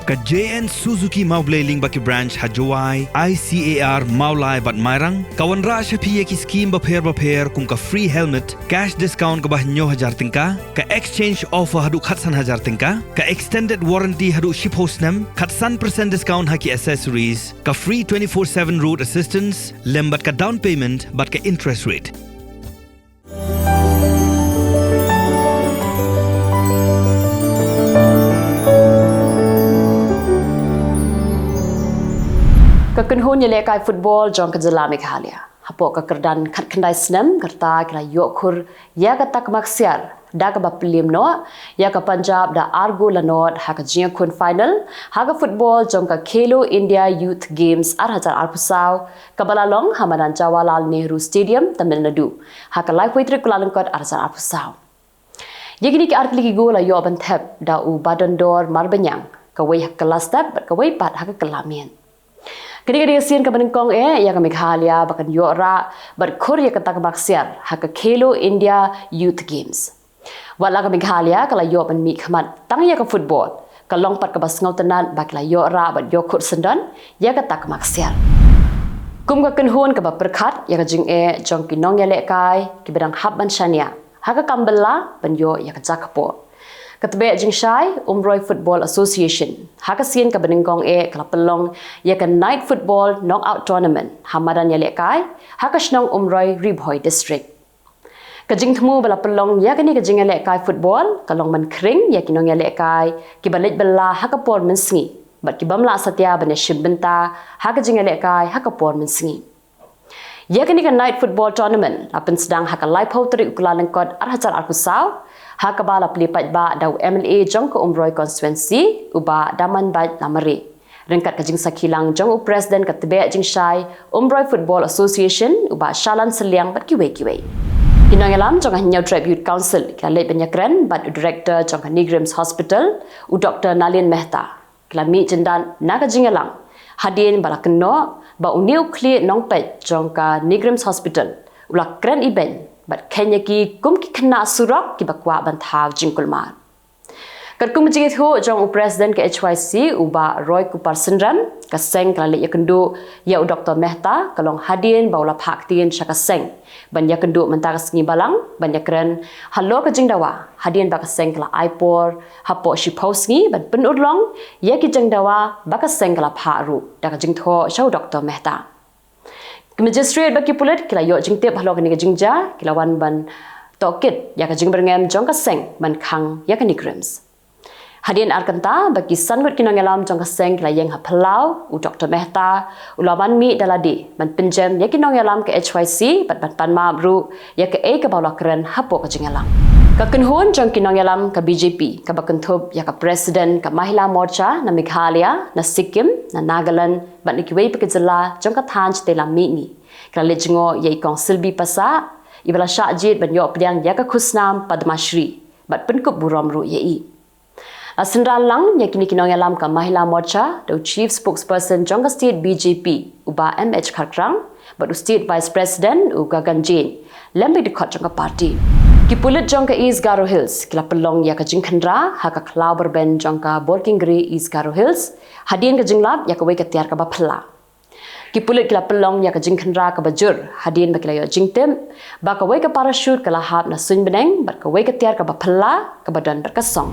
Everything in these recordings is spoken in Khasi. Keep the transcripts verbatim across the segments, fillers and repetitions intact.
Ka J N Suzuki Mawblei lyngba ki branch ha Jowai, I C A R, Mawlai bad Mairang ka wanrah sha phi ïa ki skim bapher bapher kum ka free helmet, cash discount kaba hynñiew hajar tyngka, ka exchange offer haduh khatsan hajar tyngka, ka extended warranty haduh shiphew snem, khatsan percent discount ha ki accessories, ka free twenty-four seven road assistance lem bad ka down payment bad ka interest rate. Ka kynhun ïalehkai football jong ka jylla Meghalaya hapoh ka kyrdan khatkhyndai snem ka rta ki la ïoh khur ïa ka takma ksiar da kaba pynliem noh ïa ka Punjab da ar gol la nod ha ka jingïakhun final ha ka football jong ka Khelo India Youth Games ar hajar arphew saw, kaba la long ha madan Jawaharlal Nehru Stadium, Tamil Nadu, ha ka laiphew tarik Kyllalyngkot ar hajar arphew saw. Ïa kine ki artylli ki gol la ïoh ban thep da u Badondor Marbaniang, kawei ha ka kylla step bad kawei pat ha ka kylla miet. Kane ka dei ka sien kaba nyngkong eh ïa ka Meghalaya ba kan ïoh rah bad khur ïa ka takma ksiar ha ka Khelo India Youth Games. Wat la ka Meghalaya ka la ïoh ban mihkhmat tang ïa ka football, ka long pat kaba sngewtynnat ba ki la ïoh rah bad ïoh khur syndon ïa ka takma ksiar. Kum ka kynhun kaba pyrkhat ïa ka jingeh jong ki nongïalehkai kiba dang hap ban shaniah ha ka kam bylla ban ïoh ïa ka jaka poh, ka Tbeh Jingshai Umroi Football Association ha ka sien kaba nyngkong eh ka la pynlong ïa ka Night Football Knockout Tournament ha madan ïalehkai ha ka shnong Umroi, Ri Bhoi District. Ka jingthmu ba la pynlong ïa kane ka jingïalehkai football ka long ban khring ïa ki nongïalehkai kiba leit bylla ha ka por mynsngi bad ki bym lah satia ban ïashim bynta ha ka jingïalehkai ha ka por mynsngi. Ïa kane ka Night Football Tournament la pynsdang ha ka laiphew tarik u Kyllalyngkot ar hajar arphew saw, ha kaba la plie paidbah da u M L A jong ka Umroi Constituency, u Bah Damanbait Lamare, ryngkat ka jingsakhi lang jong u President ka Tbeh Jingshai Umroi Football Association, u Bah Shalan Sylliang bad kiwei kiwei. Ki nongïalam jong ka Hynñiewtrep Youth Council ki la leit ban ïakren bad u Director jong ka NEIGRIHMS Hospital, u Doktor Nalin Mehta. Ki la mih jyndat na ka jingïalang hadien ba la kynnoh ba une u khlieh nongpeit jong ka NEIGRIHMS Hospital u la kren ibeiñ bad kheiñ ïa ki kum ki khynnah surok kiba kwah ban thaw jingkulmar. Katkum ka jingïathuh jong u President ka H Y C, u Bah Roykupar Synrem, ka seng ka la leit ïakynduh ïa u Doktor Mehta ka long hadien ba u la phah ktien sha ka seng ban ïakynduh mynta ka sngi Balang ban ïakren halor ka jingdawa, hadien ba ka seng ka la ai por hapoh shiphew sngi ban pynurlong ïa ki jingdawa ba ka seng ka la phah ruh, da ka jingthoh sha u Doktor Mehta. Ki magistrate bad ki pulit ki la ïoh jingtip halor kane ka jingjia, ki la wan ban tohkit ïa ka jingbyrngem jong ka seng ban khang ïa ka NEIGRIHMS. Hadien ar kynta ba ki san ngut ki nongïalam jong ka seng ki la ïeng ha phyllaw, u Doktor Mehta u la wan mih da lade ban pynjem ïa ki nongïalam ka H Y C bad ban pan map ruh ïa kaei kaba u la kren hapoh ka jingïalang. Ka kynhun jong ki nongïalam ka B J P kaba kynthup ïa ka President ka Mahila Morcha na Meghalaya, na Sikkim, na Nagaland bad na kiwei pat ki jylla jong ka thaiñ shatei lam mihngi ki la leit jngoh ïa i Kong Silby Passah, iba la shah jied ban ïoh pdiang ïa ka khusnam Padma Shri bad pynkup burom ruh ïa i. La synran lang ïa kine ki nongïalam ka Mahila Morcha da u Chief Spokesperson jong ka State B J P, u Bah M H Kharkrang, bad u State Vice President, u Gagan Jain, lem bad ki dkhot jong ka party. Ki pulit jong ka East Garo Hills ki la pynlong ïa ka jingkhynra ha ka khlaw byrben jong ka Borkingri, East Garo Hills, hadien ka jinglap ïa kawei ka tiar kaba phylla. Ki pulit ki la pynlong ïa ka jingkhynra kaba jur hadien ba ki la ïoh jingtip ba kawei ka parachute ka la hap na suiñ bneng bad kawei ka tiar kaba phylla kaba don bad ka song.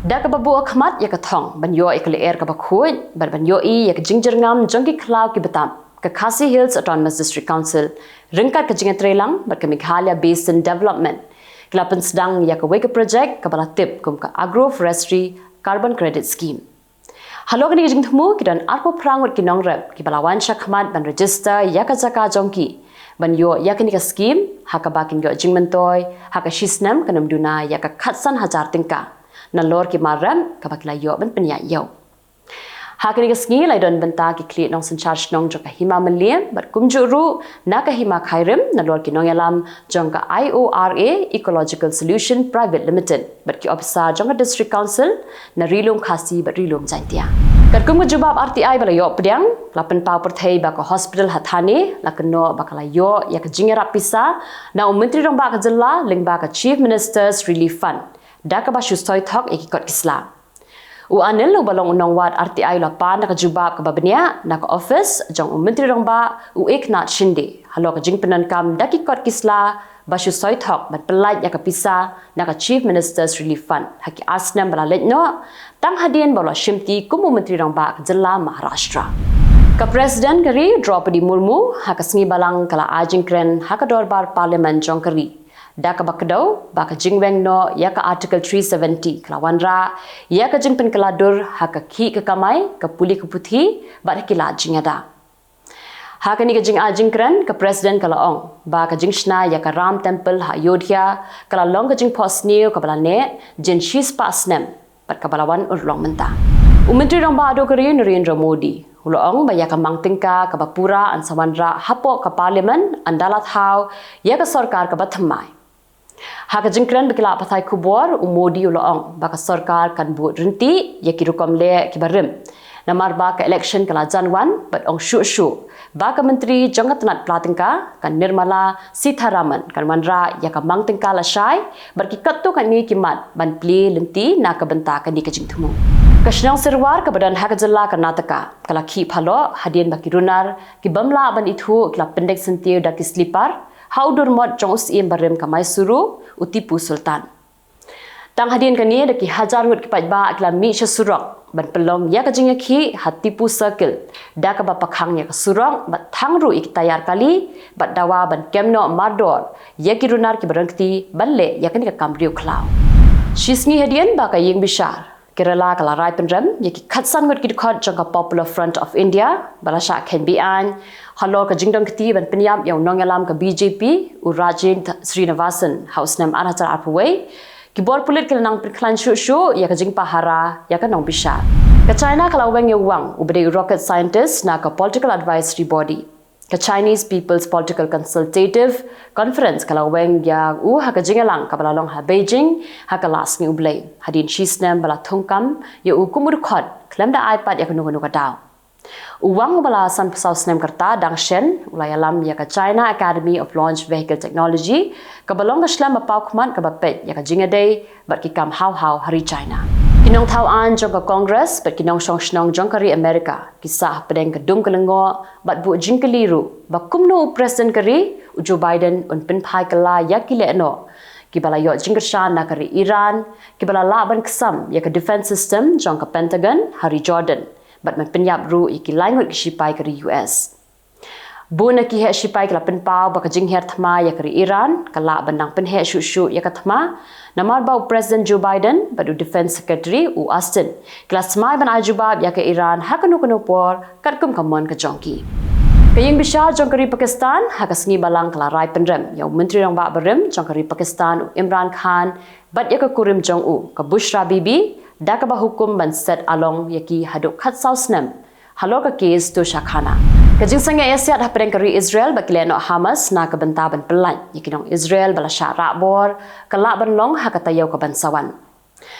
Da kaba buh khmat ïa ka thong ban ïoh ïa ka lyer kaba khuid bad ban ïohi ïa ka jingjyrngam jong ki khlaw ki btap, ka Khasi Hills Autonomous District Council ryngkat ka jingïatreilang bad ka Meghalaya Basin Development ki la pynsdang ïa kawei ka projek kaba la tip kum ka Agroforestry Carbon Credit Scheme. Halor kane ka jingthmu ki don arphew phra ngut ki nongrep kiba la wan shakhmat ban register ïa ka jaka jong ki ban ïoh ïa kane ka skim, ha kaba kin ïoh jingmyntoi ha ka shi snem kan ym duna ïa ka khatsan hajar tyngka nalor ki mar rep kaba ki la ïoh ban pynïaid ïew. Ha kane ka sngi la don bynta ki khlieh nongsynshar shnong jong ka Hima Mylliem bad kumjuh ruh na ka Hima Khyrim nalor ki nongïalam jong ka I O R A Ecological Solution Private Limited bad ki ophisar jong ka District Council na Ri Lum Khasi bad Ri Lum Jaiñtia. Katkum ka jubab R T I ba la ïoh pdiang, la pynpaw pyrthei ba ka hospital ha Thane la kynnoh ba ka la ïoh ïa ka jingïarap pisa na u Myntri Rangbah ka jylla lyngba ka Chief Minister's Relief Fund, da kaba shu soi thok ïa ki kot ki sla. U Anil uba long u nongwad R T I u la pan da ka jubab kaba bniah na ka office jong u Myntri Rangbah u Eknath Shinde halor ka jingpyndonkam da ki kot ki sla ba shu soi thok ban pyllait ïa ka pisa na ka Chief Minister's Relief Fund ha ki ar snem ba la leit noh, tang hadien ba u la shimti kum u Myntri Rangbah ka jylla Maharashtra. Ka President ka ri Droupadi Murmu ha ka sngi Balang ka la ai jingkren ha ka dorbar Parliament jong ka ri da kaba kdew ba ka jingweng noh ïa ka Article three seventy ka la wanrah ïa ka jingpynkylla dur ha ka khih ka kamai, ka pule ka puthi bad ha ki lad jingïada. Ha kane ka jingai jingkren, ka President ka la ong ba ka jingshna ïa ka Ram Temple ha Ayodhya ka la long ka jingphohsniew kaba la neh jin shispah snem bad kaba la wan urlong mynta. U Myntri Rangbah Duh ka ri Narendra Modi u la ong ba ïa ka mang tyngka kaba pura yn sa wanrah hapoh ka Parliament ynda la thaw ïa ka sorkar kaba thymmai. Ha ka jingkren bad ki lad pathai khubor, u Modi u la ong ba ka sorkar kan bud ryntih ïa ki rukom leh kiba rim namar ba ka election ka la jan wan bad ong shuh shuh ba ka Myntri jong ka tnat pla tyngka, ka Nirmala Sitharaman, kan wanrah ïa ka mang tyngka lashai bad ki katto katne ki mat ban plie lynti na ka bynta kane ka jingthmu. Ka shnong Sirwar kaba don ha ka jylla Karnataka ka la khih phaloh hadien ba ki runar ki bym lah ban ithuh ki la pyndeng syntiew da ki slipar ha u dur mot jong u Syiem barim ka Mysuru, u Tipu Sultan. Tang hadien kane da ki hajar ngut ki paidbah ki la mih sha surok ban pynlong ïa ka jingïakhih ha Tipu Circle da kaba pakhang ïa ka surok bad thang ruh ïa ki tayar kali bad dawa ban kem noh mardor ïa ki runar kiba don kti ban leh ïa kane ka kam riewkhlaw. Shisngi hadien ba ka ïing bishar Kerala ka la rai pynrem ïa ki khatsan ngut ki dkhot jong ka Popular Front of India ba la shah kheiñ beaiñ halor ka jingdon kti ban pynïap ïa u nongïalam ka B J P u Rajeev Srinivasan ha u snem ar hajar arphew wei. Ki bor pulit ki la nang pynkhlaiñ shuh shuh ïa ka jingpahara ïa ka nongbishar. Ka China ka la weng ïa u Wang uba dei u rocket scientist na ka Political Advisory Body. Ka Chinese People's Political Consultative Conference ka la weng ïa u ha ka jingïalang kaba la long ha Beijing ha ka last sngi U Blei, hadien shi snem ba la thungkam ïa u kum u dkhot khlem da ai pat ïa kano kano ka daw. U Wang uba la sanphew saw snem ka rta dang shen u la ïalam ïa ka China Academy of Launch Vehicle Technology kaba long ka shlem ba paw khmat kaba peit ïa ka jingïadei bad ki kam haw haw ha ri China. Ki nongthaw aiñ jong ka Congress bad ki nongshong shnong jong ka ri America ki sah hapdeng ka dum ka lyngngoh bad buh jingkylli ruh ba kumno u President ka ri u Joe Biden un pynphai kylla ïa ki lehnoh kiba la ïoh jingkyrshan na ka ri Iran kiba la lah ban ksam ïa ka defense system jong ka Pentagon ha ri Jordan bad ban pynïap ruh ïa ki lai ngut ki shipai ka ri U S. Bun na ki heh shipai ki la pynpaw ba ka jinghiar thma ïa ka ri Iran ka lah ban nang pynheh shuh shuh ïa ka thma namar ba u President Joe Biden bad u Defense Secretary u Austin ki la smai ban ai jubab ïa ka Iran ha kano kano por katkum ka mon ka jong ki. Ka ïing bishar jong ka ri Pakistan ha ka sngi Balang ka la rai pynrem ïa u Myntri Rangbah barim jong ka ri Pakistan u Imran Khan bad ïa ka kurim jong u ka Bushra Bibi da kaba hukum ban set along ïa ki haduh khatsaw snem halor ka kes Toshah Khana. Ka jingsangeh ïasiat hapdeng ka ri Israel bad ki lehnoh Hamas na ka bynta ban pyllait ïa ki nong Israel ba la shah rah bor ka lah ban long ha ka taïew ka ban sa wan.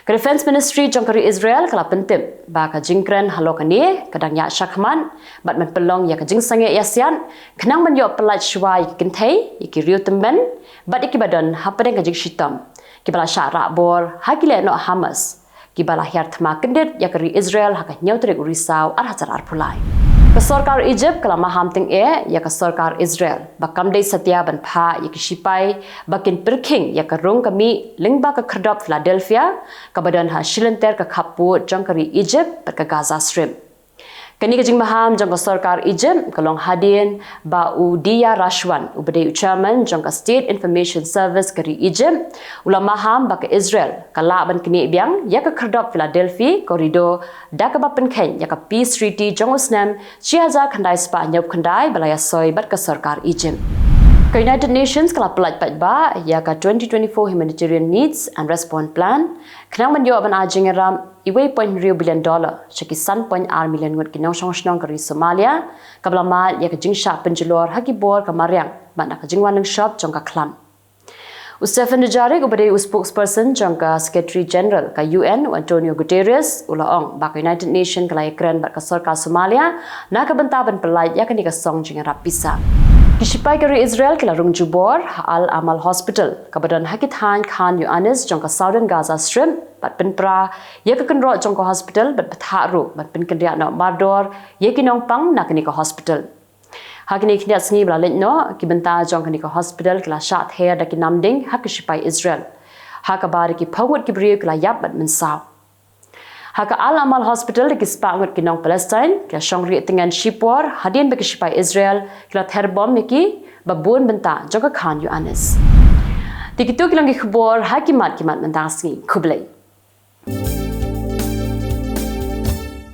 Ka Defense Ministry jong ka ri Israel ka la pyntip ba ka jingkren halor kane ka dang ïaid shakhmat bad ban pynlong ïa ka jingsangeh ïasiat khnang ban ïoh pyllait shuwa ïa ki kynthei, ïa ki riew tymmen bad ïa kiba don hapdeng ka jingshitom kiba la shah rah bor ha ki lehnoh Hamas kiba la hiar thma kyndit ïa ka ri Israel ha ka hynñiew tarik u Risaw ar hajar arphew lai. Ka sorkar Egypt ka la maham tyngeh ïa ka sorkar Israel ba kam dei satia ban phah ïa ki shipai ba kin pyrkhing ïa ka rung ka mih lyngba ka khyrdop Philadelphia kaba don ha shilynter ka khappud jong ka ri Egypt bad ka Gaza Strip. Kane ka jingmaham jong ka sorkar Egypt ka long hadien ba u Dia Rashwan uba dei u chairman jong ka State Information Service ka ri Egypt u la maham ba ka Israel ka lah ban knieh biang ïa ka khyrdop Philadelphia corridor da kaba pynkheiñ ïa ka Peace Treaty jong u snem shi hajar khyndai spah hynñiew khyndai ba la ïasoi bad ka sorkar Egypt. Ka United Nations ka la pyllait paidbah ïa ka twenty twenty-four Humanitarian Needs and Response Plan khnang ban ïoh ban ai jingïarap uwei point hynriew billion dollar sha ki san point ar million ngut ki nongshong shnong ka ri Somalia kaba la mad ïa ka jingshah pynjulor ha ki bor ka mariang bad na ka jingwan lyngshop jong ka khlam. U Stefan Dujarric uba dei u spokesperson jong ka Secretary General ka U N u Antonio Guterres u la ong ba ka United Nation ka la ïakren bad ka sorkar Somalia na ka bynta ban pyllait ïa kane ka song jingïarap pisa. Ki shipai ka ri Israel ki la rung jubor ha Al Amal Hospital kaba don ha ki thaiñ Khan Younis jong ka Southern Gaza Strip bad pynpra ïa ka kynroh jong ka hospital bad bthah ruh ban pynkynriah noh mardor ïa ki nongpang na kane ka hospital. Ha kine ki khyndiat sngi ba la leit noh, ki bynta jong kane ka hospital ki la shah ther da ki namding ha ki shipai Israel. Ha kaba da ki phew ngut ki briew ki la ïap bad mynsaw. Ha ka Al Amal Hospital da ki spah ngut ki nong Palestine ki la shong rieh tyngen shipor hadien ba ki shipai Israel ki la ther bom ïa ki ba bun bynta jong ka Khan Younis. Te kito ki long ki khubor ha ki mat ki mat mynta ka sngi. Khublei.